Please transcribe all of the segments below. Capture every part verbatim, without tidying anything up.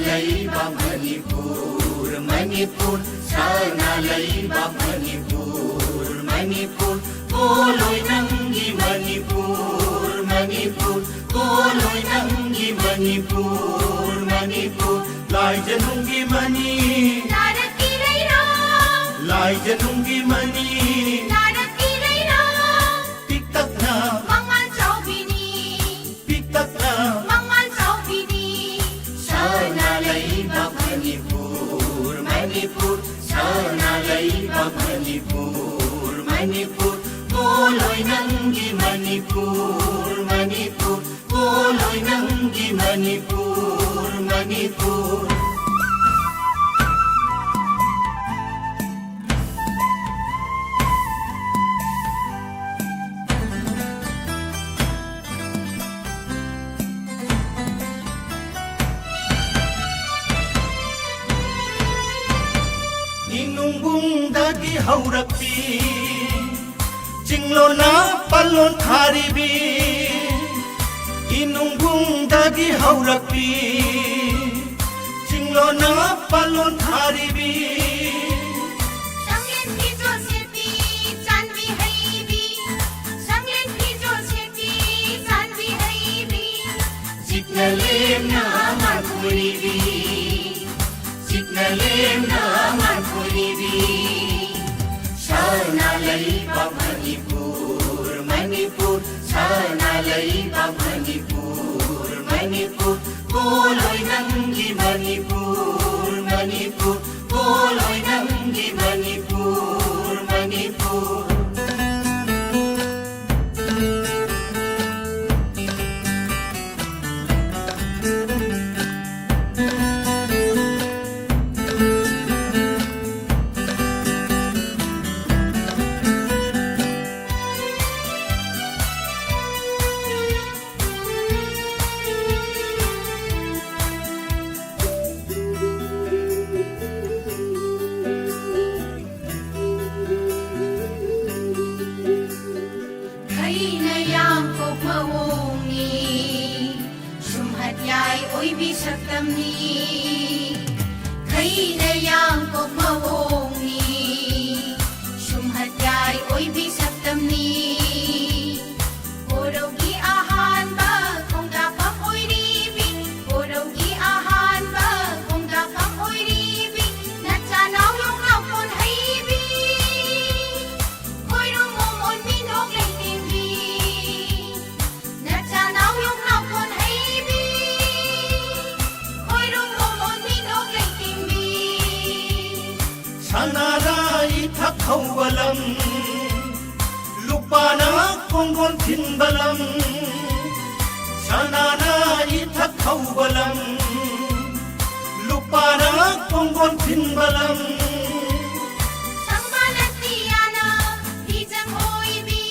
ꯂꯩꯕꯥꯛ ꯃꯅꯤꯄꯨꯔ, ꯃꯅꯤꯄꯨꯔ, ꯁꯅꯥ ꯂꯩꯕꯥꯛ ꯃꯅꯤꯄꯨꯔ, ꯃꯅꯤꯄꯨꯔ, ꯄꯣꯂꯣꯏ ꯅꯪꯒꯤ ꯃꯅꯤꯄꯨꯔ, ꯃꯅꯤꯄꯨꯔ, ꯄꯣꯂꯣꯏ ꯅꯪꯒꯤ ꯃꯅꯤꯄꯨꯔ, ꯃꯅꯤꯄꯨꯔ, ꯂꯥꯏꯖꯅꯨꯡꯒꯤ ꯃꯅꯤ, ꯅꯥꯔꯛꯀꯤ ꯂꯩꯔꯥ, ꯂꯥꯏꯖꯅꯨꯡꯒꯤ ꯃꯅꯤ, ꯅꯥꯔꯛꯀꯤ ꯂꯩꯔꯥ, ꯄꯤꯛꯇꯛꯅ ꯃꯉꯥꯜ ꯆꯥꯎꯕꯤꯅꯤ, ꯄꯤꯛꯇꯛꯅ ꯃꯉꯥꯜ ꯆꯥꯎꯕꯤꯅꯤ꯫ ꯁꯅꯥ ꯂꯩꯕꯥꯛ ꯃꯅꯤꯄꯨꯔ, ꯃꯅꯤꯄꯨꯔ, ꯁꯅꯥ ꯂꯩꯕꯥꯛ ꯃꯅꯤꯄꯨꯔ, ꯃꯅꯤꯄꯨꯔ, ꯄꯣꯂꯣꯏ ꯅꯪꯒꯤ ꯃꯅꯤꯄꯨꯔ, ꯃꯅꯤꯄꯨꯔ, ꯄꯣꯂꯣꯏ ꯅꯪꯒꯤ ꯃꯅꯤꯄꯨꯔ, ꯃꯅꯤꯄꯨꯔ꯫ ꯏꯅꯨꯡꯕꯨꯡꯗꯒꯤ ꯍꯧꯔꯛꯄꯤ, ꯆꯤꯡꯂꯣꯟꯅ ꯄꯜꯂꯣꯟ ꯊꯥꯔꯤꯕꯤ, ꯏꯅꯨꯡꯕꯨꯡꯗꯒꯤ ꯍꯧꯔꯛꯄꯤ, ꯆꯤꯡꯂꯣꯟꯅ ꯄꯜꯂꯣꯟ ꯊꯥꯔꯤꯕꯤ꯫ ꯁꯪꯂꯦꯟ ꯐꯤꯖꯣꯜ ꯁꯦꯠꯄꯤ, ꯆꯥꯟꯕꯤ ꯍꯩꯕꯤ, ꯁꯪꯂꯦꯟ ꯐꯤꯖꯣꯜ ꯁꯦꯠꯄꯤ, ꯆꯥꯟꯕꯤ ꯍꯩꯕꯤ꯫ ꯆꯤꯛꯅ ꯂꯦꯝꯅ ꯃꯥꯟꯈꯣꯏꯔꯤꯕꯤ, ꯆꯤꯛꯅ ꯂꯦꯝꯅ ꯃꯥꯟꯈꯣꯏꯔꯤꯕꯤ꯫ ꯁꯅꯥ ꯂꯩꯕꯥꯛ ꯃꯅꯤꯄꯨꯔ, ꯃꯅꯤꯄꯨꯔ, ꯁꯅꯥ ꯂꯩꯕꯥꯛ ꯃꯅꯤꯄꯨꯔ, ꯃꯅꯤꯄꯨꯔ, ꯄꯣꯂꯣꯏ ꯅꯪꯒꯤ ꯃꯅꯤꯄꯨꯔ, ꯃꯅꯤꯄꯨꯔ, ꯄꯣꯂꯣꯏ ꯅꯪꯒꯤ ꯃꯅꯤꯄꯨꯔ, ꯃꯅꯤꯄꯨꯔ꯫ ꯈꯩꯅ ꯌꯥꯝ ꯀꯣꯛ ꯃꯑꯣꯡꯅꯤ, ꯁꯨꯝꯍꯠ ꯌꯥꯏ ꯑꯣꯏꯕꯤ ꯁꯛꯇꯝꯅꯤ, ꯈꯩꯅ ꯌꯥꯡꯀꯣꯛ ꯃꯑꯣꯡꯅꯤ, ꯁꯨꯝꯍꯠ ꯌꯥꯏ ꯑꯣꯏꯕꯤ ꯁꯛꯇꯝꯅꯤ꯫ ꯕꯣꯔꯧꯒꯤ ꯑꯍꯥꯟꯕ ꯈꯣꯡꯗꯥꯐꯝ ꯑꯣꯏꯔꯤꯕꯤ, ꯕꯣꯔꯧꯒꯤ ꯑꯍꯥꯟꯕ ꯈꯣꯡꯗꯥꯐꯝ ꯑꯣꯏꯔꯤꯕꯤ, ꯅꯆꯥꯅꯥꯎ ꯌꯣꯡꯅꯥꯎ ꯈꯣꯟ ꯍꯩꯕꯤ, ꯈꯣꯏꯔꯨꯝ ꯃꯣꯃꯣꯟ ꯃꯤꯅꯣꯛ ꯂꯩꯇꯦꯡꯕꯤ꯫ ꯅꯆꯥꯅꯥꯎ ꯌꯣꯡꯅꯥꯎ ꯈꯣꯟ ꯍꯩꯕꯤ, ꯈꯣꯏꯔꯨꯝ ꯃꯣꯃꯣꯟ ꯃꯤꯅꯣꯛ ꯂꯩꯇꯦꯡꯕꯤ꯫ ꯁꯅꯥꯅ ꯏꯊꯛ ꯍꯧꯕ ꯂꯝ, ꯂꯨꯄꯥꯅ ꯀꯣꯡꯒꯣꯟ ꯊꯤꯟꯕ ꯂꯝ꯫ ꯁꯅꯥꯅ ꯏꯊꯛ ꯍꯧꯕ ꯂꯝ, ꯂꯨꯄꯥꯅ ꯀꯣꯡꯒꯣꯟ ꯊꯤꯟꯕ ꯂꯝ꯫ ꯁꯪꯕꯥꯅ ꯇꯤꯌꯥꯅ ꯐꯤꯖꯪ ꯑꯣꯏꯕꯤ,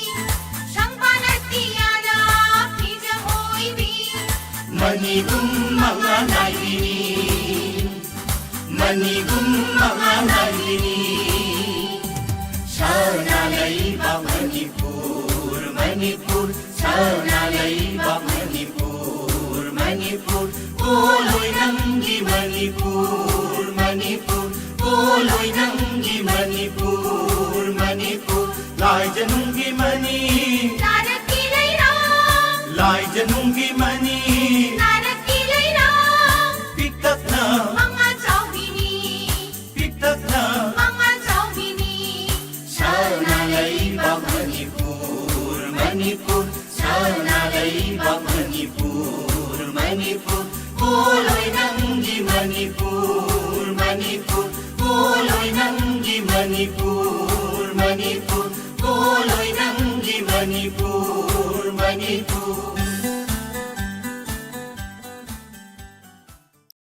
ꯁꯪꯕꯥꯅ ꯇꯤꯌꯥꯅ ꯐꯤꯖꯪ ꯑꯣꯏꯕꯤ꯫ ꯃꯅꯤꯒꯨꯝ ꯃꯉꯥ ꯅꯥꯏꯕꯤꯅꯤ, ꯃꯅꯤꯒꯨꯝ ꯃꯉꯥ ꯅꯥꯏꯕꯤꯅꯤ꯫ ꯁꯅꯥ ꯂꯩꯕꯥꯛ ꯃꯅꯤꯄꯨꯔ, ꯃꯅꯤꯄꯨꯔ, ꯁꯅꯥ ꯂꯩꯕꯥꯛ ꯃꯅꯤꯄꯨꯔ, ꯃꯅꯤꯄꯨꯔ, ꯄꯣꯂꯣꯏ ꯅꯪꯒꯤ ꯃꯅꯤꯄꯨꯔ, ꯃꯅꯤꯄꯨꯔ, ꯄꯣꯂꯣꯏ ꯅꯪꯒꯤ ꯃꯅꯤꯄꯨꯔ, ꯃꯅꯤꯄꯨꯔ, ꯂꯥꯏꯖꯅꯨꯡꯒꯤ ꯃꯅꯤ, ꯅꯥꯔꯛꯀꯤ ꯂꯩꯔꯥ, ꯂꯥꯏꯖꯅꯨꯡꯒꯤ ꯃꯅꯤ, ꯅꯥꯔꯛꯀꯤ ꯂꯩꯔꯥ, ꯄꯤꯛꯇꯛꯅ ꯃꯉꯥ ꯆꯥꯎꯕꯤꯅꯤ, ꯄꯤꯛꯇꯛꯅ ꯃꯉꯥ ꯆꯥꯎꯕꯤꯅꯤ꯫ ꯁꯅꯥ ꯂꯩꯕꯥꯛ ꯃꯅꯤꯄꯨꯔ, ꯃꯅꯤꯄꯨꯔ, ꯁꯅꯥ ꯂꯩꯕꯥꯛ ꯃꯅꯤꯄꯨꯔ, ꯃꯅꯤꯄꯨꯔ, ꯄꯣꯂꯣꯏ ꯅꯪꯒꯤ ꯃꯅꯤꯄꯨꯔ, ꯃꯅꯤꯄꯨꯔ, ꯄꯣꯂꯣꯏ ꯅꯪꯒꯤ ꯃꯅꯤꯄꯨꯔ, ꯃꯅꯤꯄꯨꯔ, ꯄꯣꯂꯣꯏ ꯅꯪꯒꯤ ꯃꯅꯤꯄꯨꯔ꯫